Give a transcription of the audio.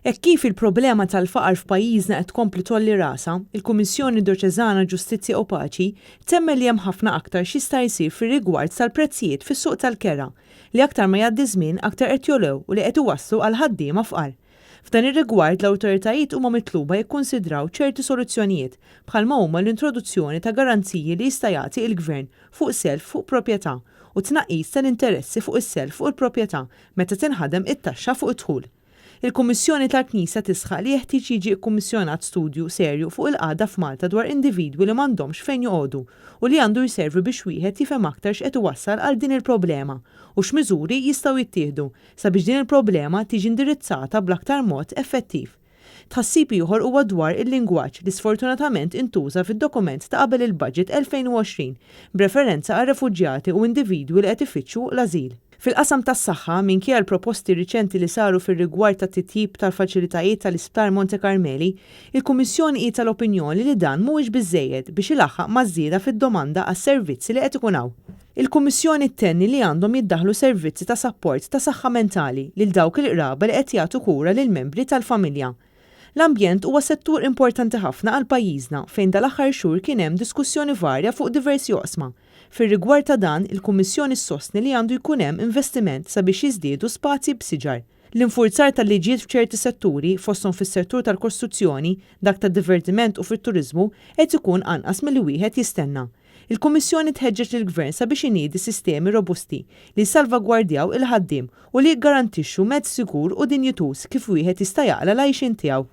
Hekk kif il-problema tal-faqar f'pajjiżna qed tkompli tgħolli rasha, il-Kummissjoni Djoċeżana Ġustizzja u Paċi temmen li hemm ħafna aktar x'jista' jsir fir-rigward tal-prezzijiet fis-suq tal-kera, li aktar ma jgħaddi żmien aktar qed jogħlew u li qed iwasslu għal ħaddiema fqar. F'dan ir-rigward l-awtoritajiet huma mitluba jikkunsidraw ċerti soluzzjonijiet bħalma huma l-introduzzjoni ta' garanziji li jista' jagħti il-Gvern fuq self fuq proprjetà u tnaqqis tal-interessi fuq is-self fuq il-proprjetà meta tinħadem it-taxxa fuq id-dħul. Il-Kummissjoni tal-Knisja tisħaq li jeħtieġ jiġi kkummissjonat studju serju fuq il-qagħda f'Malta dwar individwi li m'għandhomx fejn joqogħdu u li għandu jservi biex wieħed jifhem aktar x'qed iwassal għal din il-problema u x'miżuri jistgħu jittieħdu sabiex din il-problema tiġi indirizzata bl-aktar mod effettiv. Tħassib ieħor huwa dwar il-lingwaġġ li sfortunatament intuża fid-dokument ta' qabel il-Budget 2020 b'referenza għar-refuġjati u individwi li qed ifittxu l-ażil. Fil-qasam tas-saħħa, minkejja l-proposti riċenti li saru fir-rigward tat-titjib tal-faċilitajiet tal-Isptar Monte Carmeli, il-Kummissjoni hi tal-opinjoni li dan mhuwiex biżżejjed biex ilaħħaq maż-żieda fid-domanda għas-servizzi li qed ikun hawn. Il-Kummissjoni ttenni li għandhom jiddaħħlu servizzi ta' sapport ta' saħħa mentali lil dawk il-qraba li qed jagħtu kura lill-membri tal-familja. L-ambjent huwa settur importanti ħafna għal pajjiżna fejn dal-aħħar xhur kien hemm diskussjoni varja fuq diversi oqsma. Fir-rigward ta' dan, il-Kummissjoni ssostni li għandu jkun hemm investiment sabiex jiżdiedu spazji b'siġar. L-infurzar tal-liġijiet f'ċerti setturi, fosthom fis-settur tal-kostruzzjoni, dak tad-divertiment u fit-turiżmu, qed ikun anqas milli wieħed jistenna. Il-Kummissjoni tħeġġeġ lill-Gvern sabiex iniedi sistemi robusti li jissalvagwardjaw il-ħaddiem u li jiggarantixxu mezz sigur u dinjituż kif wieħed jista' jaqla' l-għajxien tiegħu.